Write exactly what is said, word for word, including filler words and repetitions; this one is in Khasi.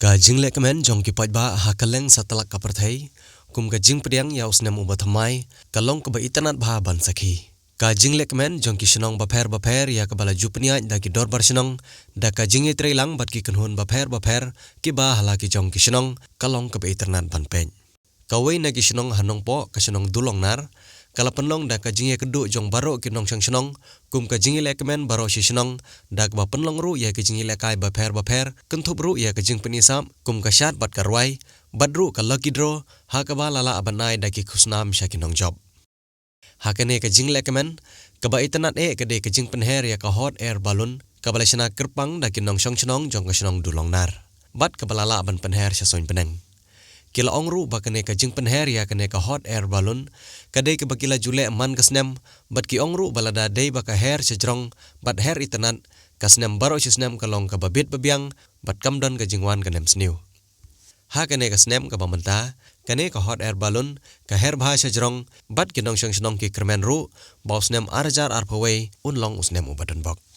Ka jinglehkmen jong ki paidbah ha kylleng satlak ka pyrthei kum ka jingpdiang ïa u snem uba thymmai ka long kaba itynnad bha ban sakhi. Ka jinglehkmen jong ki shnong bapher bapher ïa kaba la ju pynïaid da ki dorbar shnong da ka jingïatreilang bad ki kynhun bapher bapher kiba ha la ki jong ki shnong ka long kaba itynnad ban peit. Kawei na ki shnong ha Nongpoh, ka shnong Dulongnar, ka la pynlong da ka jingïakynduh jong baroh ki nongshong shnong kum ka jingïalehkmen baroh shi shnong, da kaba pynlong ruh ïa ki jingïalehkai bapher bapher, kynthup ruh ïa ka jingpyni sap kum ka shad bad ka rwai, bad ruh ka lucky draw ha kaba la lah ban ai da ki khusnam sha ki nongjop. Ha kane ka jinglehkmen, kaba itynnad eh ka dei ka jingpynher ïa ka hot air balloon kaba la shna kyrpang da ki nongshong shnong jong ka shnong Dulongnar, bad kaba la lah ban pynher sha suiñ bneng. Ki la ong ruh ba kane ka jingpynher ïa kane ka hot air balloon ka dei kaba ki la ju leh man ka snem, bad ki ong ruh ba lada dei ba ka her shajrong bad her itynnad, ka snem baroh shi snem ka long kaba bit babiang bad kam don ka jingwan ka nemsniew. Ha kane ka snem kaba mynta, kane ka hot air balloon ka her bha shajrong, bad ki nongshong shnong ki kyrmen ruh ba u snem ar hajar arphew wei un long u snem uba donbok.